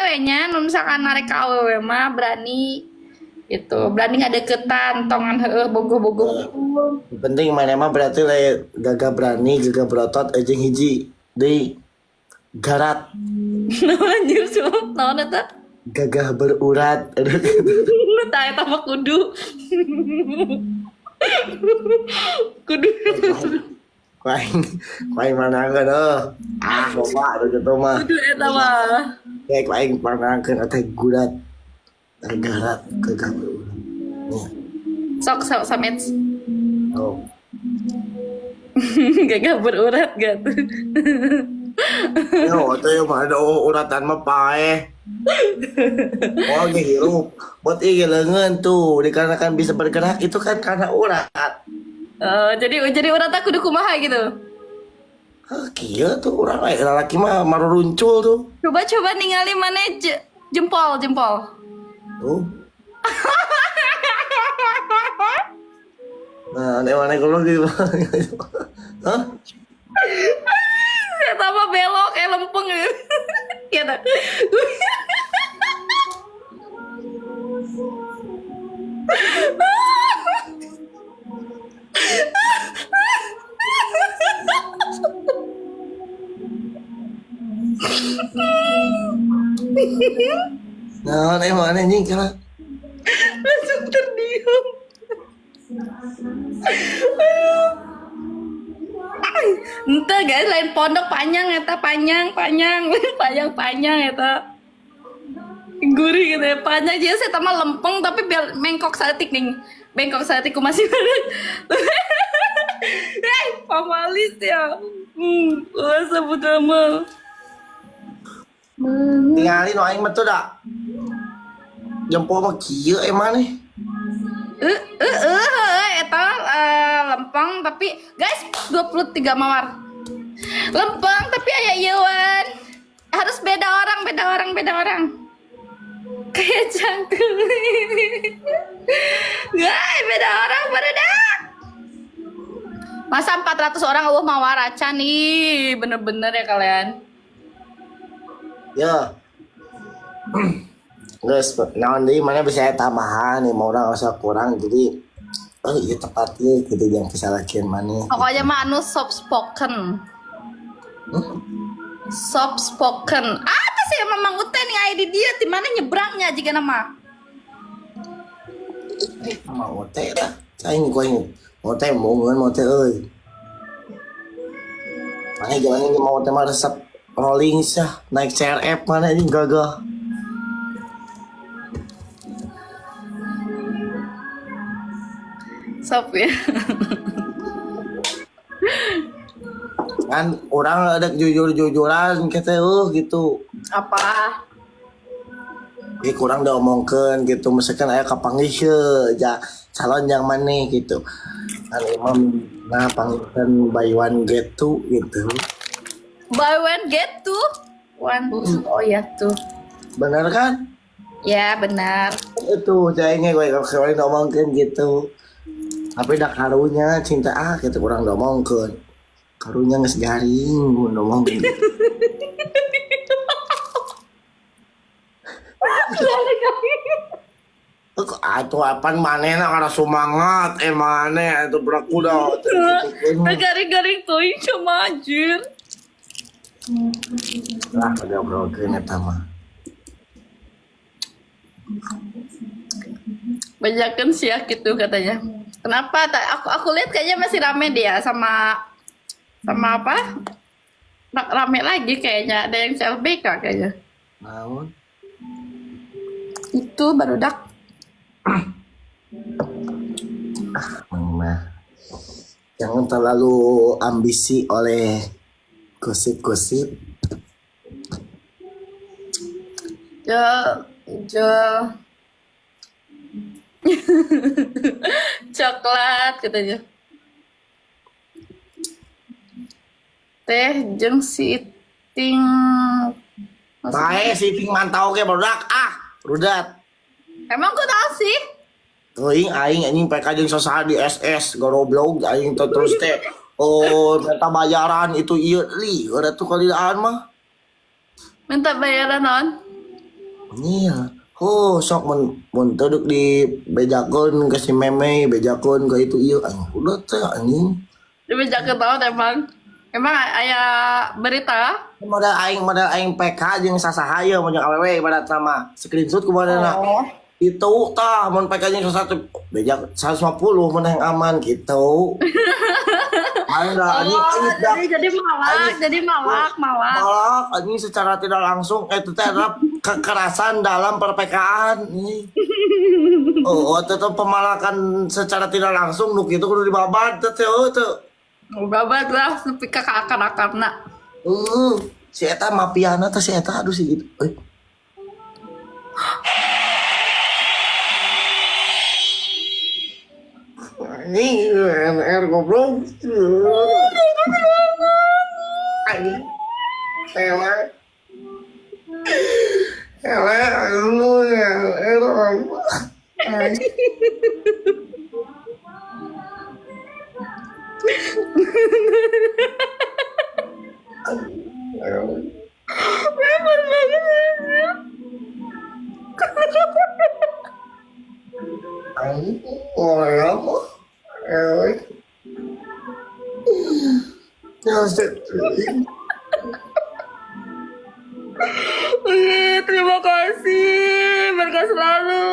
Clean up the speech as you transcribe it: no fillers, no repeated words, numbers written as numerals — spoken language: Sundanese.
We nya nu misalkan narek ka awewe mah berani gitu, berani ngadeukeutan tongan heueuh bogoh-bogoh. Penting mana mah berarti le gagah berani, gagah berotot jeung hiji deui garat, Naon anjir sup, naon eta? Gagah berurat. Tah eta mah kudu. Kudu. Ku aing, ku aing manangkeun heuh. Ah, loba atuh kitu mah. Kudu eta mah. Kayak ku aing panangkeun eta gurat. Garat, gagah berurat. Nya. Sok sok samets. Oh. Gagah berurat gak tuh? Yo, teh mah ada uratan mah paeh. Oh, ge hirup. Buat ieu leungeun tuh, dikarenakan bisa bergerak itu kan karena urat. Jadi uratna kudu kumaha gitu. Hah, kieu tuh urang we lalaki mah maruruncul tuh. Coba coba ningali mana jempol jempol. Tuh. Nah, aneh mana kalau gitu. Hah? Saya tambah belok kayak lempeng gitu. Ya dah. Nah, aneh mana anjing kala. Langsung terdiam. Ente guys, lain pondok panjang eta, panjang panjang panjang panjang eta. Gurih gitu ya, panjang jadi saya tambah lempeng tapi biar mengkok saeutik nih. Bengkok saeutik ku masih Eh, pamalis ya. Ulah sebut nama. Tingali nu aing mah tuh da. Jempol mah kieu emang nih. Eta lempeng tapi guys 23 mawar. Lempeng tapi aya ieuan. Harus beda orang, beda orang, beda orang. Kayak cangkul. Guys, beda orang barudak. Masa 400 orang eueuh mawar acan nih, bener-bener ya kalian. Ya. Guys, naon deui mana bisa aya tambahan nih, mau urang asa kurang jadi oh iya tepatnya gitu yang kesalahan mana. Pokoknya mah anu soft spoken. Soft spoken. Apa sih Mamang Ute nih aya di dia di mana nyebrangnya jika nama. Sama ote lah. Cai ku aing ote mungeun mote euy. Mana jalan ini mau teh mah resep rolling sah naik CRF mana ini gagah. Soft ya. Kan orang ada jujur-jujuran kita gitu. Apa? Ih, kurang diomongkeun gitu misalkan aya kapanggih ja calon yang mana gitu. Kan imam nah panggilkan buy one get two gitu. Buy one get two. One. Oh ya tuh. Bener kan? Ya benar. Itu jadinya gue kemarin ngomongkeun gitu. Tapi dah karunya cinta ah gitu kurang diomongkeun. Karunya geus garing gue ngomongkeun gitu. Atuh apaan manehna karena semangat maneh atuh berakuda. Garing-garing tuh cuma anjir. Lah udah obrolkeun eta mah. Banyakan sih ya gitu katanya. Kenapa? Aku lihat kayaknya masih rame dia sama sama apa? Rame lagi kayaknya. Ada yang CLBK kayaknya. Naon? Itu barudak. Mah. Jangan terlalu ambisi oleh gosip-gosip. Jol, jol. Coklat katanya. Teh jeung si Iting. Bae si Iting mantau ke barudak ah, rudat. Emang kok tahu sih? Teuing aing anjing PK jeung sasaha di SS goblok aing teh terus teh oh minta bayaran itu ieu lieur atuh kalian mah. Minta bayaran non? Iya. Oh, sok mun mun teu dek dibejakeun ke si Meme, bejakeun ke itu ieu anjing. Udah teh anjing. Dibejakeun naon emang? Emang aya berita? Modal aing PK jeung sasaha ieu mun jeung awewe ibarat sama screenshot ku modalna. Oh. Itu tah mun PK jeung satu bejak 150 mun yang aman gitu. Aing dah anjing Oh, anjing dah jadi malak, jadi malak, malak. malak anjing secara tidak langsung itu teh adalah kekerasan dalam per-PK-an anjing. Oh, oh tetep pemalakan secara tidak langsung nu kitu kudu dibabat teh teh oh teh. Babat lah, nepi ka akar-akarna. Heeh, si eta mafiana teh si eta aduh si gitu. Eh. Anjing, NR goblok. Anjing. Ele. Ele, lu NR. Anjing. Hebat banget anjir. Anjing, orang apa? Ele. Ya, Oke, terima kasih. Berkah selalu.